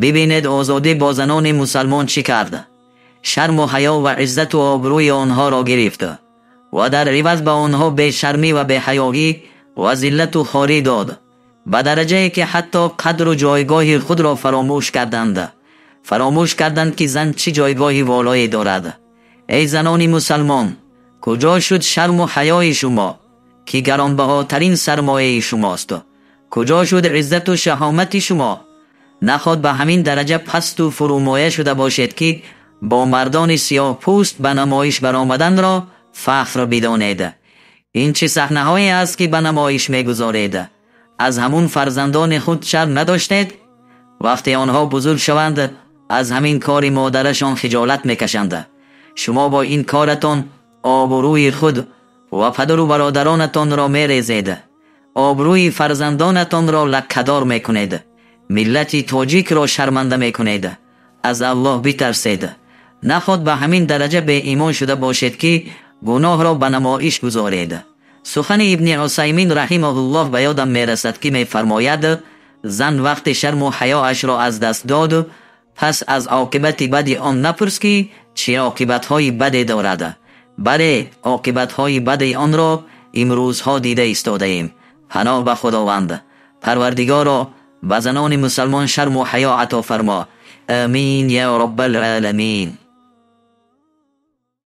Бибинед озодӣ бо занони мусалмон чӣ кард. Шарму ҳаё ва иззату обрӯи онҳоро гирифт ва дар иваз ба онҳо бешармӣ ва беҳаёӣ ва зиллату хорӣ дод, ба дараҷае ки ҳатто қадру ҷойгоҳи худро фаромӯш карданд. Фаромӯш карданд, ки зан чӣ ҷойгоҳи волое дорад. Эй занони мусалмон, куҷо шуд шарму ҳаёи шумо, ки гаронбаҳотарин сармояи шумост? Куҷо шуд иззату шаҳомати шумо? Наход ба ҳамин дараҷа пасту фурӯмоя шуда бошед, ки бо мардони сиёҳпӯст ба намоиш баромаданро фахр бидонед. Ин чӣ саҳнаҳое аст, ки ба намоиш мегузоред? Аз ҳамун фарзандони худ шарм надоштед? Вақте онҳо бузург шаванд, аз ҳамин кори модарашон хиҷолат мекашанд. Шумо бо ин коратон обрӯи худ ва падару бародаронатонро мерезед, обрӯи фарзандонатонро лаккадор мекунед, миллати тоҷикро шарманда мекунед. Аз Аллоҳ битарсед. Наход ба ҳамин дараҷа беимон шуда бошед, ки гуноҳро ба намоиш гузоред. Сухани Ибни Усаймин раҳимаҳуллоҳ ба ёдам мерасад, ки мефармояд: зан вақте шарму ҳаёашро аз даст дод, пас аз оқибати бади он напурс, ки чӣ оқибатҳои баде дорад. Бале, оқибатҳои бади онро имрӯзҳо дида истодаем. Паноҳ ба Худованд. Парвардигоро, ба занони мусалмон шарму ҳаё ато фармо. Амин я роббал оламин.